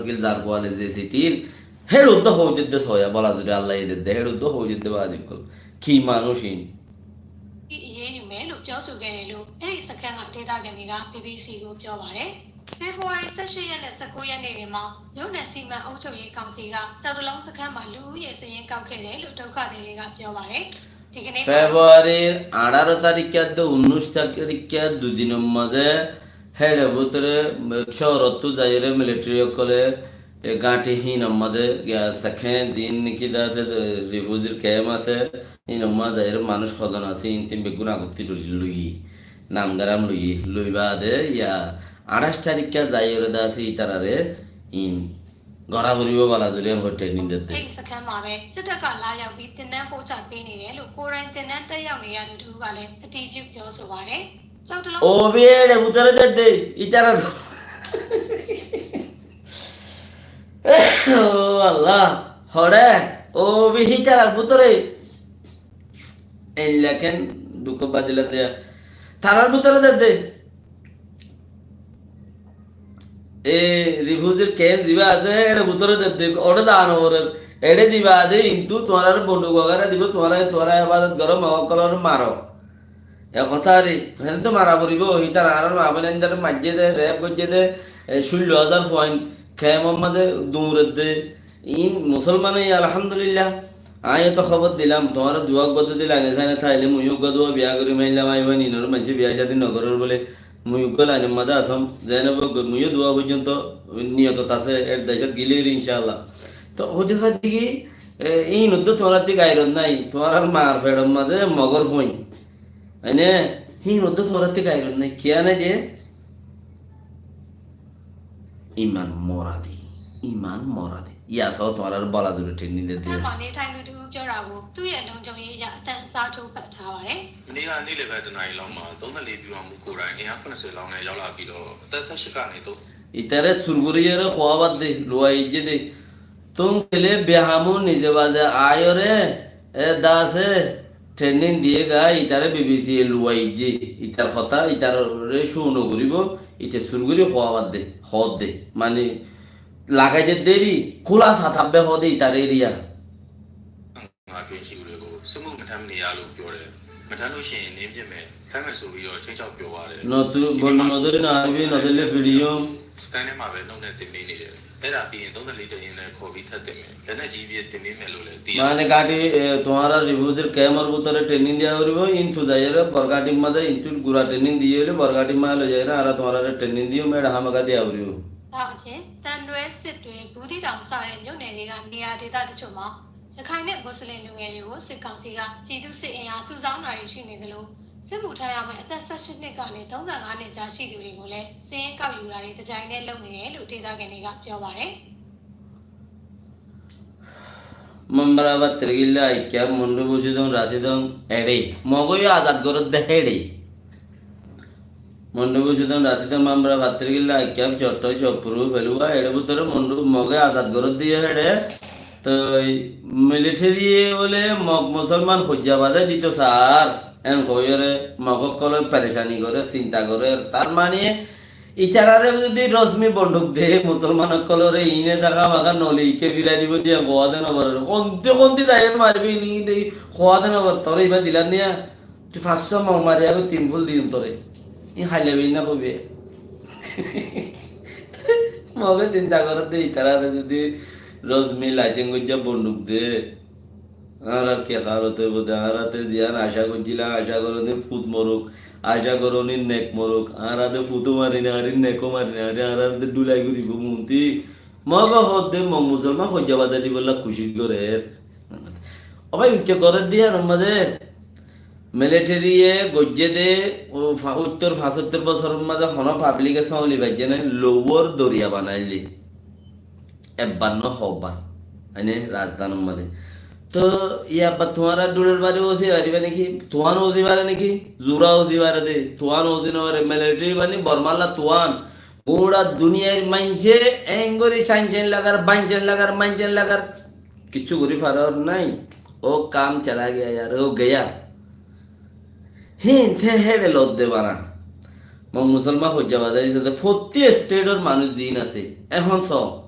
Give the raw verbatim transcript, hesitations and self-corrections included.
Zargil, Zargual, ze sitil, héçe uddá hoói dedde soya, bola zuri Allah ye dedde, héçe uddá hoói dedde bazi ókkol. Ki manúic in? အရေးယူမယ်လို့ပြောဆိုခဲ့တယ်လို့အဲ့ဒီစခန်းကဒေသခံတွေက BBC ကိုပြောပါတယ်။ ဖေဖော်ဝါရီ ဆယ့်ရှစ်ရက်နဲ့ ဆယ့်ကိုးရက်နေ့တွေမှာမြို့နယ်စီမံအုပ်ချုပ်ရေးကောင်စီကကျောက်တလုံးစခန်းမှာလူဦးရေစာရင်းကောက်ခဲ့တယ်လို့ဒုက္ခသည်တွေကပြောပါတယ်။ ဒီကနေ့မှာ February añçáro tarikká de unnúic tarikká dui dinor mazé héçe bútore cóorottú zaiyóre militari ókkole e gáñthi híinor mazé giya sekhé ziín niki de asé, refugee camp asé, híinor mazé zaiyóre manúic hozon asé, híin tin beggún agottí loi, namgaram loi, loi baade ya añçáic tarikká zaiyóre de asé ítarare híin gora foribó bala zuri hoi training dedde. အဲ့ဒီစခန်းမှာပဲစစ်တပ်ကလာရောက်ပြီးသင်တန်းပို့ချပေးနေတယ်လို့ကိုယ်တိုင်သင်တန်းတက်ရောက်နေရသူတစ်ဦးကလည်းအတည်ပြုပြောဆိုပါတယ်။ Óbi héçe bútore dedde, ítara. Ó Allah, hoçé, óbi hítarar bútore. Eilla ken dukó badila de. Tarar bútore dedde. E refugee camp ziba asé, héçe bútore dedde. Óre zano óre. Eçé diba de, intu tuáñrare bonduk wagera dibo, tuáñra, tuáñra ebadat goro, Mog ókkolore maro. E hotá re, héne to mara foribó, hítara añárar maa boin ókkolore maijjé de, rape goijjé de, e, cúllo házar fuain kemor mazé duñredde, iín musolman óiye, alhamdulillah. Añí to hóbor dilam, tuáñra dua uggwá zodi laine saine táile mui uggwá dua biya gorim, aillam, aibá ninor maincé biya cádi nogorer bóle, mui uggwá lainor mazé asóm, zeén óibo goi, muiyó dua foijjonto niyotot asé, er decót gilé eri, incállah. To hoité saidde ki, e, iín uddá tuáñrattú gairot nái, tuáñrar maar feçor mazé Mogor fuain. Aine, híin uddá tuáñrattú gairot nái, kiyá nái de? Iman mora de, iman mora de. Yá só tuáñrare bola zuri training dedde. အဲ့မှာနေထိုင်သူတစ်ဦးပြောတာကိုသူ့ရဲ့လုံခြုံရေးအရအသံအစားထိုးပတ်ထားပါတယ်။ မနေ့ကနေ့လယ်ဘက်တစ်နာရီလောက်မှာသုံးဆယ့်လေးဗျူဟာမှူးကိုယ်တိုင်အင်အားခုနှစ်ဆယ်လောက်နဲ့ရောက်လာပြီးတော့အသက်ဆယ့်ရှစ်ကနေသုံး Ítare sur gorí yóre hoó bad de, luwai aijjé de. Tuñí sile behamu nize baze aiyóre, e dase, training diye goi, ítare BBC ye luwai aijjé. Ítar hotá, ítare cúno goríbo, íte sur gorí hoó bad de, hoó de. Mani, lagai de deri, kúla satá be hoó de ítare eriya. ငါပြင်ရှိသူတွေကိုစစ်မှုမထမ်းမနေရလို့ပြောတယ်။ မထမ်းလို့ရှိရင်နင်းပစ်မယ်။ ထမ်းမယ်ဆိုပြီးတော့ခြိမ်းခြောက်ပြောပါတယ်။ Nodóri, bonduk nodóri, no aribi, nodórile fiçiyum. Stand ထဲမှာပဲနှုတ်နဲ့သင်ပေးနေတယ်။ အဲ့ဒါပြီးရင်သုံးဆယ့်လေးတပ်ရင်းလည်းခေါ်ပြီးထပ်သင်မယ်။ လက်နက်ကြီးပစ်သင်ပေးမယ်လို့လည်းသိရတယ်။ Mane gáñthi, e, tuáñra refugee camp or bútore training diya foribo, intu zaiyóre Borgáñthir mazé intu gura training diye óile Borgáñthir mazé loi zaiyóre añára tuáñrare training diyum, ére hámaká diya foribo. ဒါအပြင်တန်တွဲစစ်တွေဘူးသီးတောင်စတဲ့မြို့နယ်တွေကနေရာဒေသတချို့မှာ ရခိုင်နဲ့မွတ်စလင်လူငယ်တွေကိုစစ်ကောင်စီကပြည်သူ့စစ်အင်အားစုဆောင်းတာတွေရှိနေသလိုစစ်မှုထမ်းရမယ့်အသက်ဆယ့်ရှစ်နှစ်ကနေသုံးဆယ့်ငါးနှစ်ကြားရှိသူတွေကိုလည်းစာရင်းကောက်ယူတာတွေတစ်ပြိုင်တည်းလုပ်နေတယ်လို့ဒေသခံတွေကပြောပါတယ်။ Mambara fattirgilla aikkam, mondu busidon, rasidon, ere. Mogoyo azad gorodde ere. Mondu busidon, rasidon, mambara fattirgilla aikkam, cotto, coppuru, feluwa, ere butore mondu moge azad gorodde ere. Toi military ye bole mog musolman hojja bazai dito sar. En hoiyore mog okkolore perecani gore, cinta gore. Tar mane Itarare zodi rosmi bonduk de, musolman okkolore ine taka maka noli ikke birai dibo diya gowa de no parer. Honti honti zaiyer maribo, ini de gowa de no parer. Tore iba dilar niya, tui fañs cót mog mari ago tin ful diyum tore. I haile bi na hobe. Moge cinta gorer de, itarare zodi rosmi laicen goijja bonduk de. Añárar ki hálot óibo de, añára te ziyán acá goijjilam, acá goróni fut moruk, acá goróni nek moruk, añára de futo mari no fari, neko mari no fari, añára de dhulai goribo munti. Mogo hoódde mog musolman hojja bazai dibolla kucic gorer. Ó bái, ucce gorer de yíanor mazé military ye goijje de, ó fa-, óttor, fañsóttor bosóror mazé hono public e sóli faijje nai, louwor doriya banaille. Ebbar no hoó bar. Aine rajdánir mazé. To, yá ebbar tuáñra dhulor bari uzi fariba niki? Tuán uzi fare niki? Zura uzi fare de. Tuán uzi no fare. Military mani Bormalla tuán. Gura duniyair maince engori sainsain lagar, bainsain lagar, mainsain lagar. Kissú gori farar nai. Ó kam chala gaya yar, ó gaya. Hín te héçe lodde bana. Mog musolman hojja bazai dise de, fotti state or manúic zin asé. Ehón so,